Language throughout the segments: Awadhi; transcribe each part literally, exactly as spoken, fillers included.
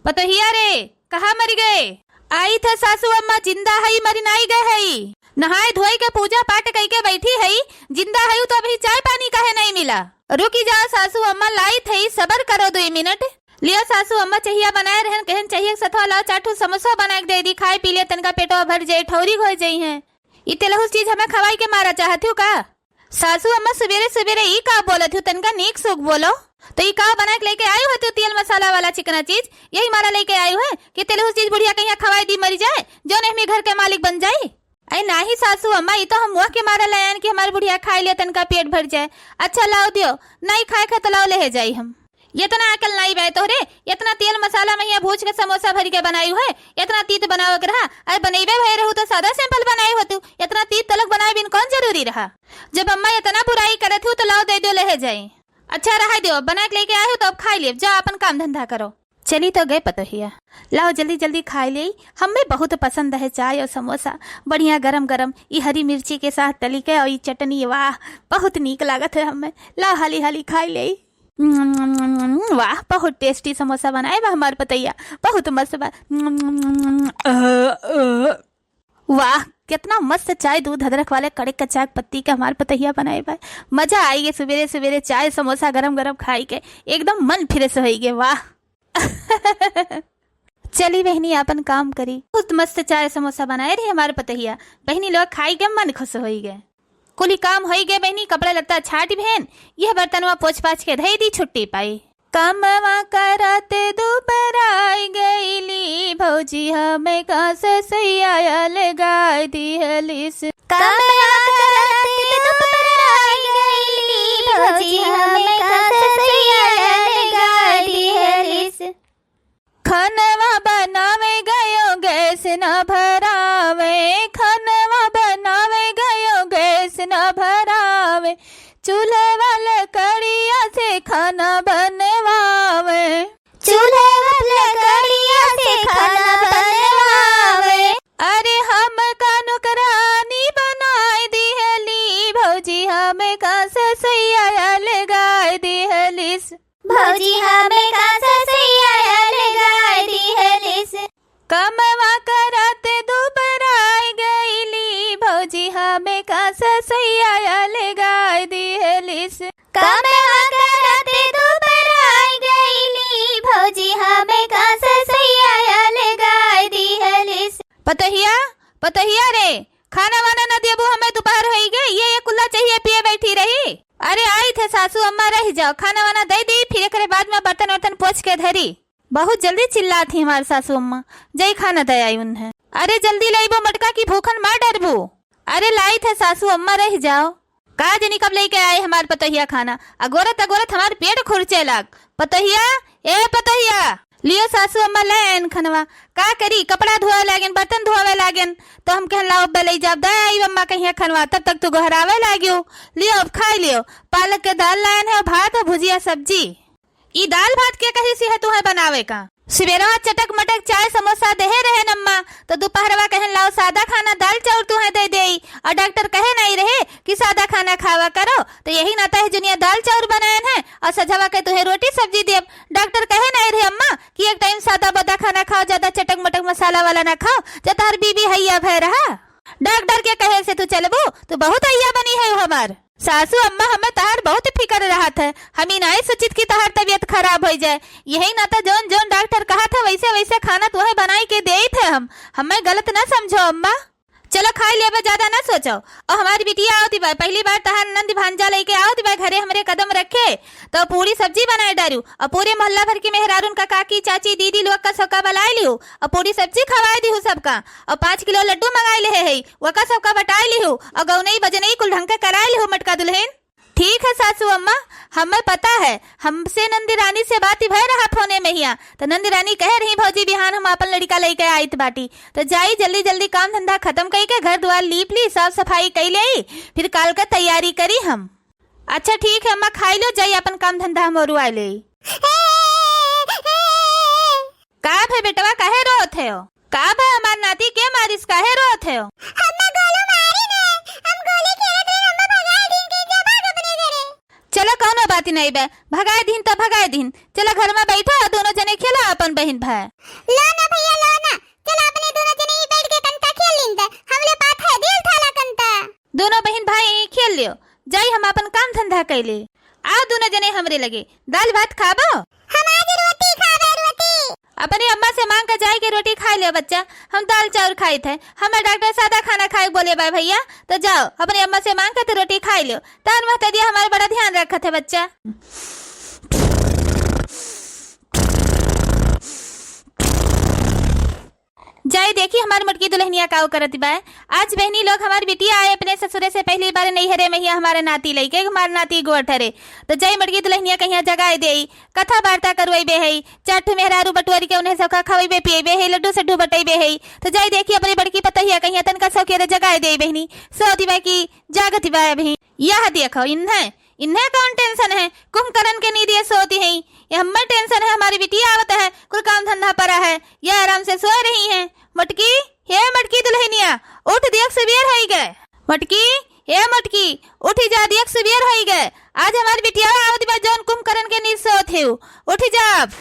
पतोहिया रे, कहाँ मरि गए? आइत है सासू अम्मा, जिंदा हई, मरि नाई गए हई। नहाए धोए के पूजा पाठ कइके बैठी हई, जिंदा हई तो अबहीं चाय पानी काहे नाई मिला? रुकि जाओ सासू अम्मा, लाइत हई, सबर करो दुइ मिनट। लियो सासू अम्मा, चहिया बनाए रहन, कहेन चहिया के सथवा लाओ, चार ठो समोसा बनाए के दे दी, खाए पी ले, तनका पेटवा भर जाई, ठौरी होइ जइहैं। ई तेलहुस चीज हमें खवाई के मारा चाहत हू का? सासू अम्मा, सुबेरे सुबेरे ई का बोलत हू? तनका नीक सुक बोलो। तो ई का बनाए के लइके आई होती तेल मसाला वाला चिकना चीज? यही मारा लइके आई है कि तेलहुस चीज बुढ़िया कहिया खवाई दी, मरि जाए, जौन एहमे घर के मालिक बन जाई। अरे नाही सासू अम्मा, ई तो हम मोह के मारा लायन कि हमार बुढ़िया खाई ले, तनका पेट भर जाए। अच्छा लाओ दियो, नाई खाए के तो लाओ, लेहे जाई हम। एतना अकल नाई बाय तोहरे, एतना तेल मसाला में हियाँ भूज के समोसा भरि के बनायू है, एतना तीत बनावे के रहा। अरे बनइबे भए रहू तो सादा simple बनाए होतू, एतना तीत तलक बनाए बिन कौन जरूरी रहा? जब अम्मा एतना बुराई करत हू तो लाओ दे दियो, लेहे जाई। अच्छा रहा दियो, बना के लइके आए हो तो अब खाई लेब, जाओ अपन काम धंधा करो। चली तो गए पतोहिया, लाओ जल्दी जल्दी खाई लेई, हमें बहुत पसंद है चाय और समोसा, बढ़िया गरम गरम, ई हरी मिर्ची के साथ तली के और ई चटनी, वाह बहुत नीक लागत है हमें, लाओ हाली हाली खाई लेई। वाह, बहुत tasty समोसा बनाए बा हमार पतोहिया, बहुत मस्त बा। वाह, कितना मस्त चाय, दूध अदरक वाले कड़क का चाय पत्ती के हमार पतोहिया बनाए बा। मजा आई गे सुबेरे सुबेरे चाय समोसा गरम गरम खाई के, एकदम मन fresh होई गे। वाह। चली बहिनी, आपन काम करी। बहुत मस्त चाय समोसा बनाए रही हमार पतोहिया। बहिनी लोग खाई के मन खुश होई गे। कुली काम होई गे बहिनी, कपड़ा लत्ता छाट भेन, यह बर्तनवा पोछ पाछ के धई दी, छुट्टी पाई। कमवा करत दुबराई गईली भौजी, हमें का से सैया अलगाई दिहलिस। कमवा करत दुबराई गईली भौजी, हमें का से सैया अलगाई दिहलिस। खनवा बनावे गयो गैस न भरावे, खनवा बनावे गयो गैस न भरावे, चूल्हे वाले कड़िया से खाना बनवावे, चूल्हे वाले कड़िया से खाना बनवावे। अरे हम का नौकरानी बनाए दिहली भौजी, हमें का से सैया अलगाए दिहलिस। भौजी हमें का से सैया अलगाए दिहलिस। कमवा करत दुबराए गईली भौजी, हमें का से सैया अलगाए दिहलिस। कमवा करत दुबराए गईली भौजी, हमें का से सैया अलगाए दिहलिस। पतोहिया, पतोहिया रे, खाना वाना न देबू हमें, दुपहर होई गे, ये, ये कुल्ला चाहिए पिए बैठी रही। अरे आई थे सासू अम्मा, रह जाओ, खाना वाना दे दी, फिर एकरे बाद में बर्तन वर्तन पोछ के धरी। बहुत जल्दी चिल्लात ही हमार सासू अम्मा, जई खाना दे आई उन्हें। अरे जल्दी लइबो मटका की भूखन मार डरबू। अरे लाई थे सासू अम्मा, रह जाओ। का जनी कब लइके आए हमार पतोहिया खाना, अगोरत अगोरत हमार पेट खुरचे लाग। पतोहिया, ए पतोहिया। लियो सासू अम्मा ले आयन खनवा। का करी, कपड़ा धोवे लागेन, बर्तन धोवे लागेन, तो हम कहन लाओ अब्बे लई जाब, दे आई अम्मा कहिया खनवा, तब तक तू गोहरावे लाग्यो। लियो अब खाई लियो, पालक के दाल लायन है, भात है, भुजिया, सब्जी। ई दाल भात के कही सी है तुहे बनावे का? सुबेरवा चटक मटक चाय समोसा देहे रहेन अम्मा, तो दुपहरवा कहन लाओ सादा खाना दाल चाउर तुहे दे देई, और डॉक्टर कहे नहीं रहे कि सादा खाना खावा करो, तो यही नाता है जुनिया दाल चाउर बनायन है और सझवा के तुहे रोटी सब्जी देब। डॉक्टर कहे नहीं रहे अम्मा कि एक टाइम सादा बदा खाना खाओ, ज्यादा चटक मटक मसाला वाला ना खाओ, जब तोहर बीबी हैया भय रहा। डॉक्टर के कहे से तू चलबू, तू बहुत हैया बनी है हमार। सासू अम्मा, हमें तहार बहुत फिकर रहत है, हम ई नाई सोचित कि तहार तबीयत खराब होइ जाए। यही नाता जौन जौन डॉक्टर कहत है वैसे वैसे खाना तुहे बनाई के देइत है हम, हमें गलत ना समझो अम्मा। चलो खाई लेबे, ज्यादा ना सोचो। और हमारी बिटिया आवती बा, पहली बार तहार नंद भांजा लइके आवती बा घरे हमरे कदम रखे, तो पूरी सब्जी बनाए डारू और पूरे मोहल्ला भर की मेहरारून का, काकी, चाची, दीदी लोग का सबका बुलाए लिहू और पूरी सब्जी खवाए दिहू सबका। और पाँच किलो लड्डू मंगाए ले है, वका सबका बटाए लिहू और गौनई बजनई कुल ढंग के कराए लिहू मटका दुल्हन। ठीक है सासू अम्मा, हमें पता है, हमसे नंदी रानी से बात भय रहा फोने में हिया, तो नंदी रानी कहे रही भौजी बिहान हम अपन लड़का लइके आइत बाटी, तो जाई जल्दी जल्दी काम धंधा खत्म कई के घर द्वार लीप ली, साफ सफाई कई लेई, फिर काल के तैयारी करी हम। अच्छा ठीक है अम्मा, खाई लो, जाई अपन काम धंधा हम ओरुआ लेई। का भे बेटवा, काहे रोत है हो? का भे हमार नाती के मारिस, काहे रोत है हो? अम्मा गोलू मारी ने, हम गोली खेलत रहे, अम्मा भगाए दिन के जब अपने घरे। चलो कौनो आती नहीं बे, भगाए दिहिन त भगाए दिहिन। चला घर मा बैठा, दोनों जने खेला अपन बहिन भाई। ला ना भइया, ला ना, चला अपने दोनों जने ही बैठ के कंता खेल लिन दे, हमले पात है दिल थाला कंता। दोनों बहिन भाई यहीं खेल लियो, जाई हम अपन काम धंधा कैले। आओ दोनों जने हमरे लगे, दाल भात खाबो? हम आज रोटी खाबे, रोटी। अपने अम्मा से मांग के जाए के रोटी खाए लियो बच्चा, हम दाल चाउर खाइत है, हमें डॉक्टर सादा खाना खाए बोले बा भइया, तो जाओ अपने अम्मा से मांग के तो रोटी खाए लियो। तान महतरिया हमार बड़ा ध्यान रखत है बच्चा। जाई देखी हमार मोटकी दुल्हनिया काउ करत बा। आज बहिनी लोग हमार बिटिया आए अपने ससुरे से पहली बार नैहरे महिया हमारे नाती लइके हमार नाती गोठ हरे। तो जाई मोटकी दुल्हनिया कहिया जगाए देई, कथा वार्ता करवाई बे हई, चार ठो मेहरारू बटुअरी के उन्हें सौखा खवई बे पियई बे हई, लड्डू सड्डू बटई बे हई। तो जाई देखी अपनी बड़की पतहिया कहिया तनका सौकेरे जगाए देई बहिनी, सो दिबा की जागत बा अभी। यह देखो इन्हें इन्हें कौन tension है? कुंभकर्ण के नींद ये सोती हैं। ये हमें tension है, हमारी बिटिया आवत है, कुल काम धंधा परा है, ये आराम से सोए रही हैं। मटकी, हे मटकी दुल्हनिया, उठ, देख सुबेर होई गए। मटकी, हे मटकी, उठी जा, देख सुबेर होई गए। आज हमारी बिटिया आवत बा, जौन कुंभकर्ण के नींद सोत है, उठी जा अब।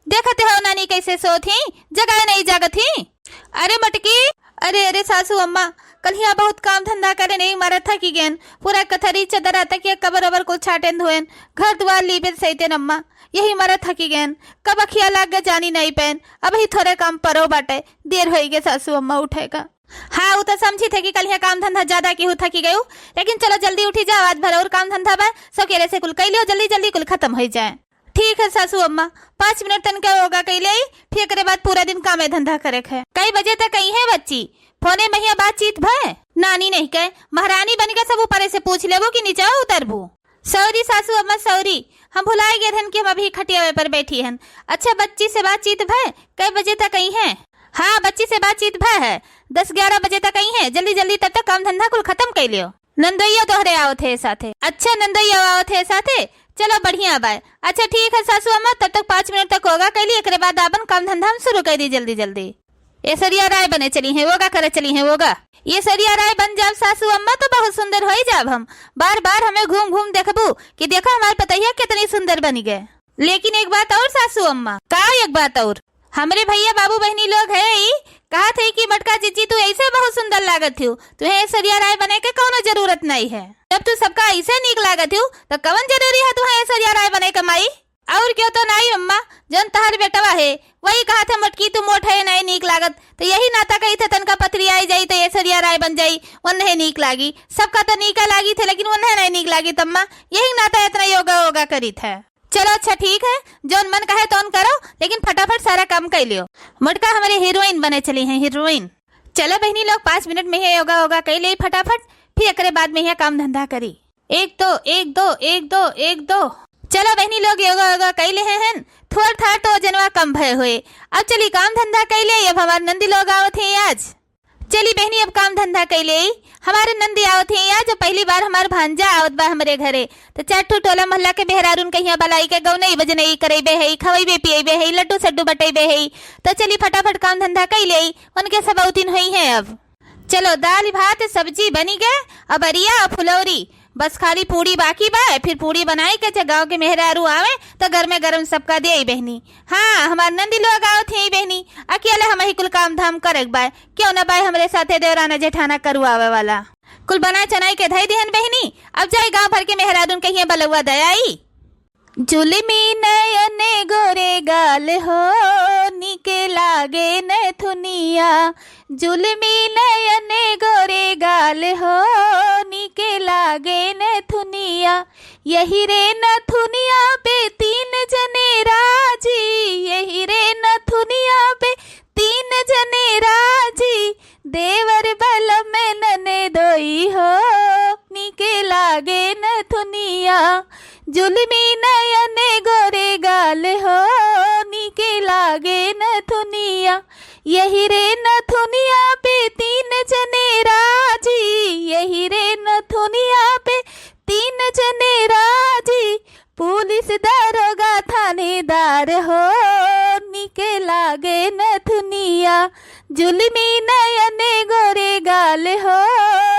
देखत हो नानी कैसे सोत ही, जगाए नहीं जागत ही। अरे मटकी, अरे, अरे सासू अम्मा, कल हियाँ बहुत काम धंधा करे नहीं, मारा थकी गएन। पूरा कथरी चदरा तकिया कबर अबर कुल छाटेन धोएन, घर दुआर लीपेन सैतेन अम्मा, यही मारा थकी गएन। कब अखिया लाग गए जानी नहीं पैन, अब ही थोरे काम परो बाटे, देर होई गए सासू अम्मा उठे का। हाँ, उ तो समझी थे कि कल हियाँ काम धंधा ज्यादा की हु थकी गयू, लेकिन चलो जल्दी उठी जाओ, आज भर और काम धंधा बा, सकेरे से कुल कैलियो, जल्दी जल्दी कुल खत्म होई जाए। ठीक है सासू अम्मा, पाँच मिनट तनका योगा कइ लेई, फिर एकरे बाद पूरा दिन कामे धंधा करे के है। कई बजे तक आई है बच्ची? फोने महिया बातचीत भय? नानी नहीं कहे, महारानी बन के सब ऊपरे से पूछ लेबो कि नीचे उतरबू। Sorry सासू अम्मा, sorry, हम भुलाए गए रहन कि हम अभी खटियावे पर बैठी हन। अच्छा, बच्ची से बातचीत भय? कई बजे तक आई है? हाँ, बच्ची से बातचीत भय है, दस ग्यारह बजे तक आई है, जल्दी जल्दी तब तक काम धंधा कुल खत्म कइ लियो। नंदोइया तोहरे आवत है साथे। अच्छा, नंदोइया आवत है साथे, चलो बढ़िया बाय। अच्छा ठीक है सासू अम्मा, तब तक पाँच मिनट तक योगा कइ ली, एकरे बाद आपन काम धंधा हम शुरू कइ दी जल्दी जल्दी। ऐश्वर्या राय बने चली हैं, योगा करे चली हैं, योगा। ऐश्वर्या राय बन जाब सासू अम्मा तो बहुत सुंदर होई जाब हम। बार बार हमें घूम घूम देखबू कि देखो हमार पतोहिया कितनी सुंदर बनी गए। लेकिन एक बात और सासू अम्मा। का एक बात और? हमरे भइया बाबू बहिनी लोग है ई, कहत है कि मटका जिज्जी तू ऐसे बहुत सुंदर लागत हियो, तुहे ऐश्वर्या राय बने के कौनो जरूरत नहीं है। जब तू सबका ऐसे नीक लागत हियो, तो कवन जरूरी है तुहे ऐश्वर्या राय बने के माई? और क्यों तो नहीं अम्मा, जौन तहर बेटवा है, वही कहत है मटकी तू मोट है नहीं नीक लागत, तो यही नाता कही थे तनका पतरी आई जाई तो ऐश्वर्या राय बन जाई, वो नहीं नीक लागी। सबका तो नीका लागी थे, लेकिन वो नहीं नीक लागी तम्मा, यही नाता इतना योगा वोगा करी थे। चलो अच्छा ठीक है, जौन मन कहे तौन करो, लेकिन फटाफट सारा काम कइ लियो। मोटका हमरे हीरोइन बने चली हैं, हीरोइन। चलो बहिनी लोग, पाँच मिनट में ही योगा वोगा कइ लेई फटाफट, फिर एकरे बाद में ही काम धंधा करी। एक दो, एक दो, एक दो, एक दो। चलो बहिनी लोग, योगा वोगा कइ लेहे हैं, थोड़ थाड़ तो वजनवा कम भय होए। अब चली काम धंधा कइ लेई, अब हमार नंदी लोग आवत हैं आज। चली बहिनी, अब काम धंधा कइ लेई। हमारे नंदी आवत हैं आज, पहली बार हमार भांजा आवत बा हमरे घरे। तो चार ठो टोला मोहल्ला के मेहरारून कहिया बलाई के गौनई बजनई करइबे है, खवइबे पियइबे है, लड्डू सड्डू बटइबे है। तो चली फटाफट काम धंधा कइ लेई, उनके सब औतिन होई हैं अब। चलो दाल भात सब्जी बनी गए, अब अरिया और फुलौरी, बस खाली पूड़ी बाकी बा। फिर पूड़ी बनाई के जब गाँव के मेहरारू आवे तो गरमे गरम सबका देई बहिनी। हाँ, हमार नंदी लोग आवत हैं बहिनी, अकेले हम ही कुल काम धाम करे के बा, क्यों ना बाय हमरे साथे देवराना जेठाना करुआवे वाला। कुल बनाए चनाई के धई दिहन बहिनी, अब जाई गाँव भर के मेहरारून कहिए बलौआ दयाई। जुलमी नयन गोरे गाल हो, निके लागे नथुनिया। जुलमी नयन गोरे गाल हो, निके लागे नथुनिया। यही रे नथुनिया पे तीन जने राजी, यही रे नथुनिया पे तीन जने राजी, देवर बलम ननदोई हो, निके लागे नथुनिया। जुलमी नयन गोरे गाल हो, निके लागे नथुनिया। यही रे नथुनिया पे तीन जने राजी, यही रे नथुनिया पे तीन जने राजी, पुलिस दरोगा थानेदार हो, निके लागे नथुनिया। जुलमी नयन गोरे गाल हो,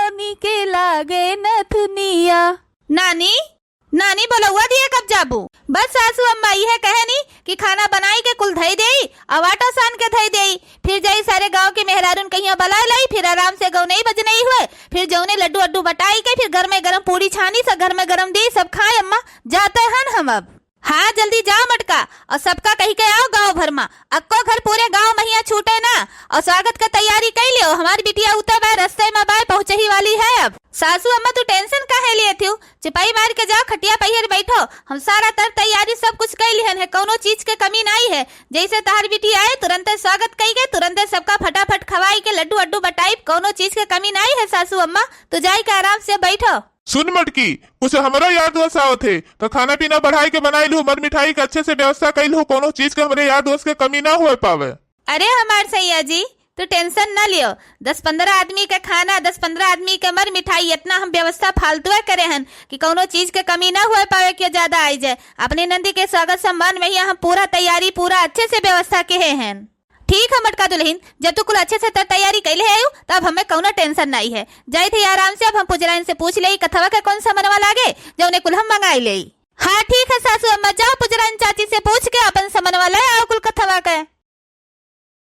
निके लागे आगे नथुनिया। नानी, नानी, बोलौआ दिए कब जाबू? बस सासू अम्मा इहे कहेनी कि खाना बनाई के कुल धई देई, अउ आटो सान के धई देई, फिर जाई सारे गाँव के मेहरारून कहिया बलाए लाई, फिर आराम से गौनई बजनई हुए, फिर जौने लड्डू अड्डू बटाई के, फिर गरमे गरम पूड़ी छानी, सब गरमे गरम दी, सब खाए अम्मा, जाते हन हम अब। हाँ, जल्दी जाओ मटका, अउ सबका कहि के आओ गाँव भर मा, अक्को घर पूरे गाँव महिया छूटे ना, अउ स्वागत के तैयारी कइ लियो, हमार बिटिया उते बाय, रस्ते मा बाय, पहुँचही वाली है अब। सासू अम्मा, तू tension काहे लिए थिउ? चिपाई मार के जाओ, खटिया पहिर बैठो, हम सारा तर तैयारी सब कुछ कइ लिहन है, कौनो चीज के कमी नाई है। जैसे तहार बिटिया आए, तुरंते स्वागत कइ के, तुरंते सबका फटाफट खवाई के, लड्डू अड्डू बटाई, कौनो चीज के कमी नाई है सासू अम्मा, तू जाई के आराम से बैठो। सुन मटकी, कुछ हमरा याद वस आवत है, तो खाना पीना बढ़ाई के बनाई लू, मर मिठाई के अच्छे से व्यवस्था कइ लू, कौनो चीज के हमरे याद वस के कमी ना हुए पावे। अरे हमार सैया जी, तू tension ना लियो, दस पन्द्रह आदमी के खाना, दस पन्द्रह आदमी के मर मिठाई, इतना हम व्यवस्था फालतुए करे हन कि कौनो चीज के कमी ना हुए पावे के ज्यादा आई जाए। अपने नंदी के स्वागत सम्मान महिया हम पूरा तैयारी, पूरा अच्छे से व्यवस्था केहे हन। ठीक है मटका दुलहिन, जब तू कुल अच्छे से तर तैयारी कइले आयु, तब हमें कौनो tension नाई है। जाइत ही आराम से, अब हम पुजराइन से पूछ लेई कथवा के कौन सा मनवा लागे, जौने कुल हम मंगाई लेई। हाँ ठीक है सासू